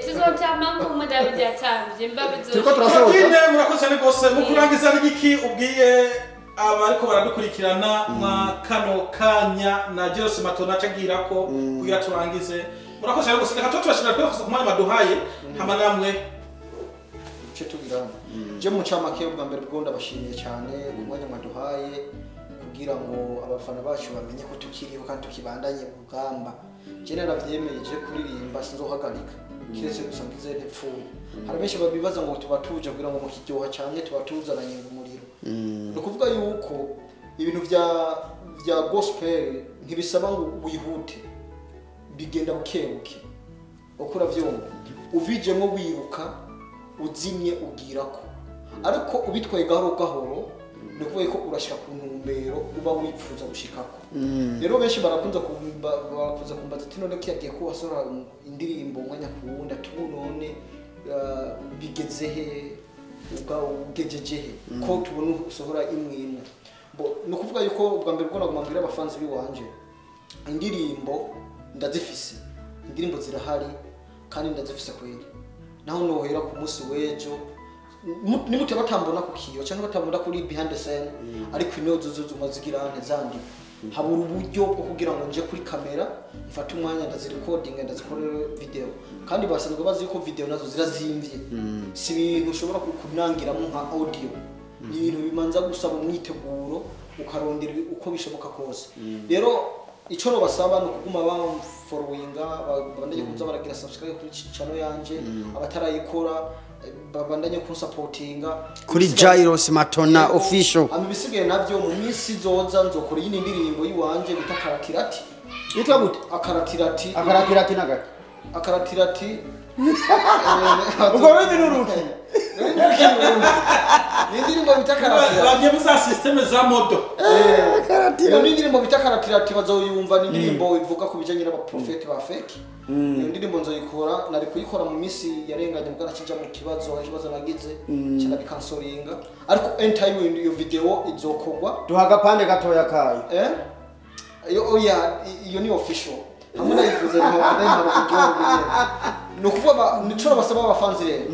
[SPEAKER 4] Tuzotamba nk'uko Dawidi yatambye mbabizo.
[SPEAKER 2] Turiko turasoza.
[SPEAKER 3] Claudine, murakoze cyane rwose. Mu kurangiza, n'igiki ubwiye abariko baradukurikirana mwa kano kanya na Jairos Matona acagira ko kugira turangize? Murakoze cyane rwose, reka tuba turashimira twese ku mwanya baduhaye hama namwe.
[SPEAKER 1] Icyo tugira hano, je mu ncamake, ubwa mbere bwo ndabashimiye cyane ku mwanya mwaduhaye kugira ngo abafana bacu bamenye ko tukiriho kandi tukibandanye urugamba. Je naravyemeye, je kuririmba sinzohagarika kiretse gusa ngize ntipfuye. Hari benshi babibaza ngo tuba tuje kugira ngo mukiryoha cyane, tuba tuzananye umuriro. Ni ukuvuga yuko ibintu vya gospel ntibisaba ngo wihute, bigenda buke buke uko uravyumva. Uvijemo wiruka uzimye ubwirako, ariko ubitwaye gahoro gahoro, ni ukuvuga ko urashika ku ntumbero uba wifuza gushikako. Rero benshi barakunze kumbaza ati: "None kiyagiye ko wasohora indirimbo umwanya ku wundi, ati ubu none bigeze he? Ugejeje he ko tubona usohora imwe imwe?" Bo ni ukuvuga yuko ubwa mbere bwo naguma mbwira abafanzi biwanje, indirimbo ndazifise, indirimbo zirahari kandi ndazifise kweri. Naho nohera ku munsi w'ejo, nimute batambona ku kiyo cyangwa batambona kuri behind the scene, ariko ino zo zuma zigira zandika, habura uburyo bwo kugira ngo nje kuri kamera mfate umwanya ndazirecordinga, ndazikorera video. Kandi basanzwe bazi ko video nazo zirazimvye, si ibintu ushobora kunangiramo nka audio, ni ibintu bimanza gusaba umwiteguro, ukarondera uko bishoboka kose. Rero icyo nobasaba ni ukuguma bamfollowinga, babandanye kuza baragira subscribe kuri channel yanje, abatarayikora babandanye kunsupportinga.
[SPEAKER 2] Kuri Jairos Matona Official.
[SPEAKER 1] Hama ibisigaye navyo, mu minsi izoza nzokora iyindi ndirimbo yiwanje bita Karatirati.
[SPEAKER 2] Yitwa gute?
[SPEAKER 1] Akaratirati.
[SPEAKER 2] Akaratirati nagake?
[SPEAKER 1] Akaratirati.
[SPEAKER 2] Ubwo rurimi ni uruki?
[SPEAKER 1] Ni indirimbo bita Karatirati.
[SPEAKER 3] Bagiye muri za système za modo.
[SPEAKER 1] Iyo ni indirimbo bita Karatirati, bazoyumva. Ni indirimbo ivuga ku bijyanye n'abaprofeti ba fake. Iyo ndirimbo nzoyikora, nari kuyikora mu minsi yarenganye, mbwa nakija mu kibazo, ikibazo nagize kinabikansoringa, ariko anytime iyo video izokorwa.
[SPEAKER 2] Duha agapande gatoya kayo.
[SPEAKER 1] Eh, iyo oya, iyo ni official, hamwe nayivuze ntabwo uburyohe. Ni ukuvuga nico basaba abafanzi rero,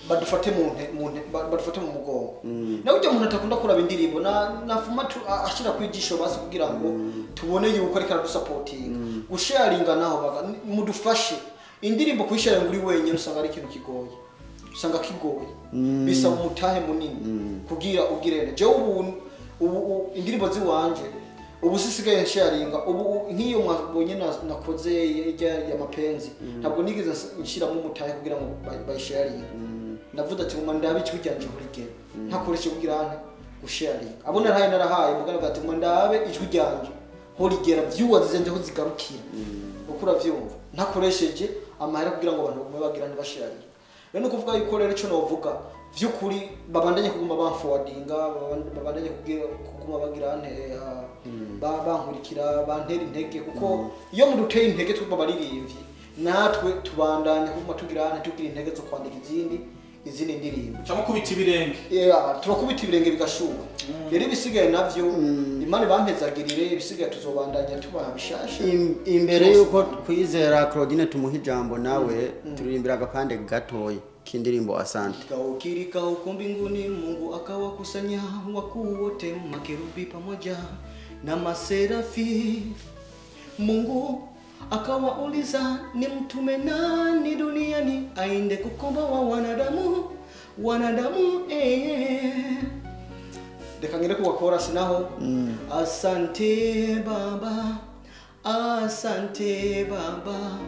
[SPEAKER 1] badufate mu nte mu nte badufate mu mugongo. Nawe ujya umuntu atakunda kuraba indirimbo na nafuma ashira kwijisho basi kugira ngo tubone yuko ariko aradusupportinga, gusharinga naho baga mudufashe. Indirimbo kuyisharinga uri wenyine usanga ari ikintu kigoye, usanga kigoye, bisaba umutahe munini kugira ugirene. Jewe ubu indirimbo ziwanje ubu sisigaye nsharinga ubu nk'iyo mwabonye nakoze ijya ya mapenzi, ntabwo nigeze nshiramo umutahe kugira ngo bayisharinge. Ndavuze ati: "Nguma ndabe ijwi ryanje buri gihe ntakoreshe kugira nte gusharinga." Abo narahaye, narahaye mugana ati: "Nguma ndabe ijwi ryanje ho rigera, viewers zanje ho zigarukira." Uko uravyumva, ntakoresheje amahera kugira ngo abantu bagume bagira ntibasharinge. Rero ni ukuvuga yuko rero icyo novuga vy'ukuri, babandanye kuguma bamforwardinga, babandanye kuguma bagira nte bankurikira, bantera intege, kuko iyo muduteye intege twumva abaririmbyi, natwe tubandanya kuguma tugira nte tugira intege zo kwandika izindi ndirimbo.
[SPEAKER 3] Cyangwa kubita ibirenge.
[SPEAKER 1] Yeah, turakubita ibirenge bigashuha. Rero ibisigaye navyo, Imana bampezagirire, ibisigaye tuzobandanya tubaha bishasha.
[SPEAKER 2] Imbere yuko Kwizera Claudine tumuha ijambo, nawe turirimbira agapande gatoya. Kindirimbo asante.
[SPEAKER 1] Kikao huko mbinguni, Mungu akawakusanya wakuu wote, makerubi pamoja na maserafi. Mungu akawauliza, ni mtume nani duniani aende kukomboa wanadamu, wanadamu Reka ngire ku chorus naho. Asante Baba, asante Baba,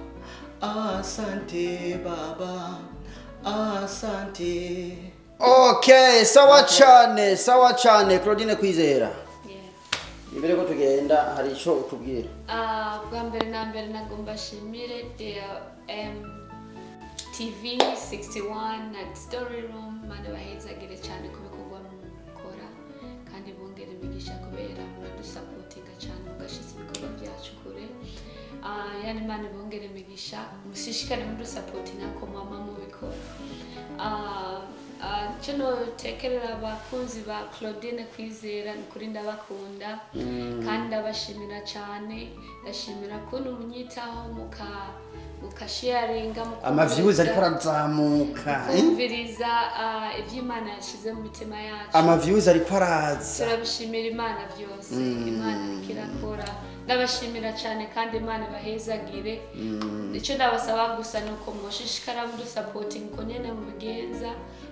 [SPEAKER 1] asante Baba, asante.
[SPEAKER 2] Okay, sawa cyane, sawa cyane Claudine Kwizera.
[SPEAKER 4] Yeah.
[SPEAKER 2] Imbere ko tugenda hari ico utubwira.
[SPEAKER 4] Bwa mbere na mbere nagomba shimire DLM TV 61 na Story Room, mana bahezagire cyane ku bikorwa mukora kandi bongere imigisha kubera muradusapotinga cyane mugashiza ibikorwa byacu kure. Yani mana bongere imigisha, mushishikare mudusapotinga ko mama mubikora. Kino tekerera abakunzi ba Claudine Kwizera, nukuri ndabakunda kandi ndabashimira cyane. Ndashimira kuntu munyitaho mukasharinga,
[SPEAKER 2] amaviews ariko arazamuka,
[SPEAKER 4] kumviriza iby'Imana yashize mu mitima yacu,
[SPEAKER 2] amaviews ariko araza.
[SPEAKER 4] Turabishimira Imana byose, Imana ikirakora. Ndabashimira cyane kandi Imana bahezagire. Icyo ndabasaba gusa nuko mushishikara mudusapoting ko nyene mubigenza,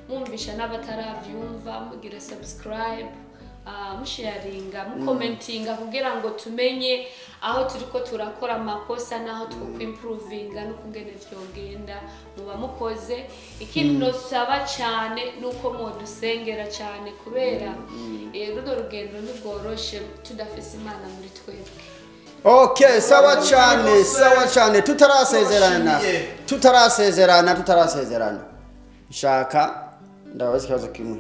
[SPEAKER 4] mwumvisha n'abataravyumva, mugira subscribe, musharinga, mukomentinga kugira ngo tumenye aho turiko turakora amakosa naho twokimprovinga no kungene vyogenda muba mukoze. Ikindi nosaba cyane nuko modusengera cyane kubera runo rugendo ntigoroshe tudafise Imana muri twebwe.
[SPEAKER 2] Okay, sawa cyane, sawa cyane. Tutarasezerana, tutarasezerana, tutarasezerana. Nshaka ndabaza ikibazo kimwe.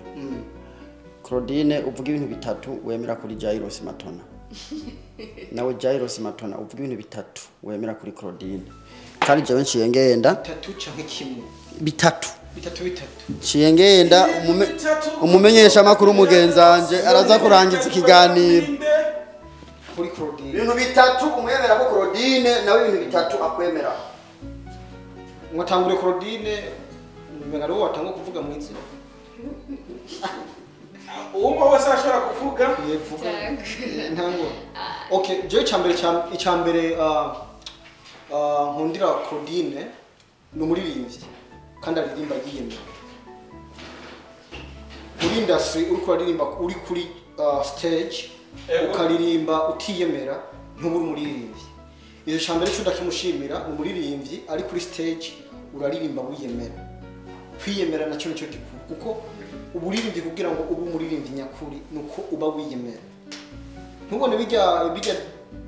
[SPEAKER 2] Claudine, uvuga ibintu bitatu wemera kuri Jairos Matona. Nawe Jairos Matona, uvuga ibintu bitatu wemera kuri Claudine. Kandi jewe nciye ngenda
[SPEAKER 1] bitatu canke kimwe?
[SPEAKER 2] Bitatu.
[SPEAKER 1] Bitatu bitatu.
[SPEAKER 2] Nciye ngenda umumenyesha makuru mugenzanje araza kurangiza ikiganiro.
[SPEAKER 1] Kuri Claudine.
[SPEAKER 2] Ibintu bitatu umwemera ko Claudine, nawe ibintu bitatu akwemera.
[SPEAKER 1] Mwatangure Claudine, mbenga ari watangwa kuvuga mwizira.
[SPEAKER 3] Uwo wese ashobora kuvuga.
[SPEAKER 1] Yevuga. Ntango. Okay, je icambere nkundira Claudine ni umuririmbyi kandi aririmba yiyemera. Muri industry uriko aririmba uri kuri stage ukaririmba utiyemera ntuburi umuririmbyi. Ico cambere cyo ndakimushimira, umuririmbyi ari kuri stage uraririmba wiyemera. Kwiyemera nacyo nicyo gikuru, kuko uburirimbyi kugira ngo ube umuririmbyi nyakuri nuko uba wiyemera. Ntubone bijya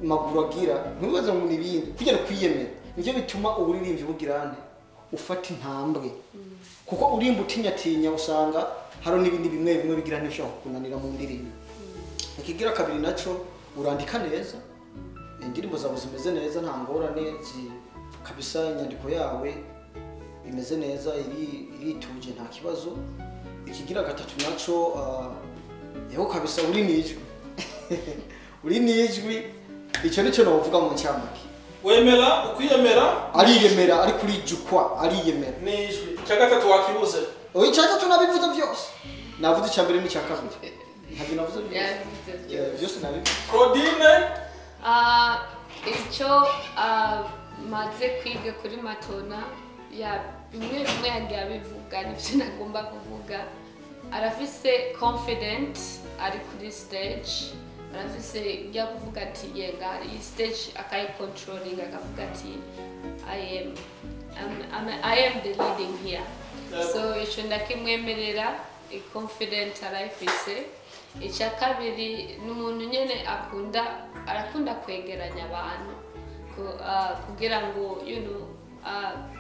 [SPEAKER 1] maguru agira, ntubaze ngo nibindi, kugira kwiyemera nivyo bituma uburirimbyi bugirane ufata intambwe. Kuko urimba utinyatinya usanga haro n'ibindi bimwe bimwe bigirane bishobora kukunanira mu ndirimbo. Ikigira kabiri naco, urandika neza, indirimbo zawe zimeze neza, nta ngorane kabisa, inyandiko yawe imeze neza, irituje nta kibazo. Ikigira gatatu naco, yeho kabisa uri nijwi. Uri nijwi, ico nico novuga mu ncamake.
[SPEAKER 3] Wemera ukwiyemera,
[SPEAKER 1] ariyemera, ari kuri jukwa ariyemera.
[SPEAKER 3] Nijwi. Icya gatatu wakibuze?
[SPEAKER 1] Oya, icya gatatu nabivuze byose. Navuze icya mbere n'icya kabiri. Ntabyo navuze byose. Byose nabivuze.
[SPEAKER 3] Claudine,
[SPEAKER 4] icyo maze kwiga kuri Matona, ya bimwe bimwe yagiye abivuga nivyo nagomba kuvuga. Arafise confident ari kuri stage, arafise ya kuvuga ati yenga iyi stage akayicontrolling, akavuga ati I am the leading here. So ico ndakimwemerera, confident arayifise. Icya kabiri ni umuntu nyene arakunda kwegeranya abantu kugira ngo you know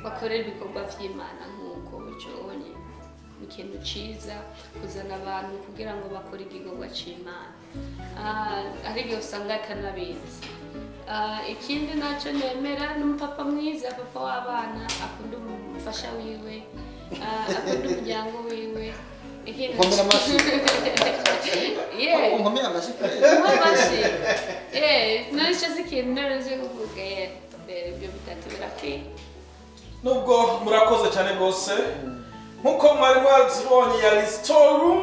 [SPEAKER 4] bakore ibikorwa vy'Imana nkuko biconye. Ikintu ciza kuzana abantu kugira ngo bakore igikorwa c'Imana. Hari igihe usanga atanabizi. Ikindi naco nemera ni umupapa mwiza, papa w'abana, akunda umufasha wiwe, akunda umuryango wiwe.
[SPEAKER 1] Nkomera amashyi.
[SPEAKER 4] Yeah.
[SPEAKER 1] Nkomera amashyi.
[SPEAKER 4] Amashyi. Yeah, nari cyo ikintu nari kuvuga, yeah. Ibyo bitatu birakwiye.
[SPEAKER 3] Nubwo murakoze cyane rwose. Nkuko mwari mwazibonye, yari Storeroom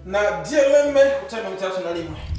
[SPEAKER 3] na DLM kutari 61.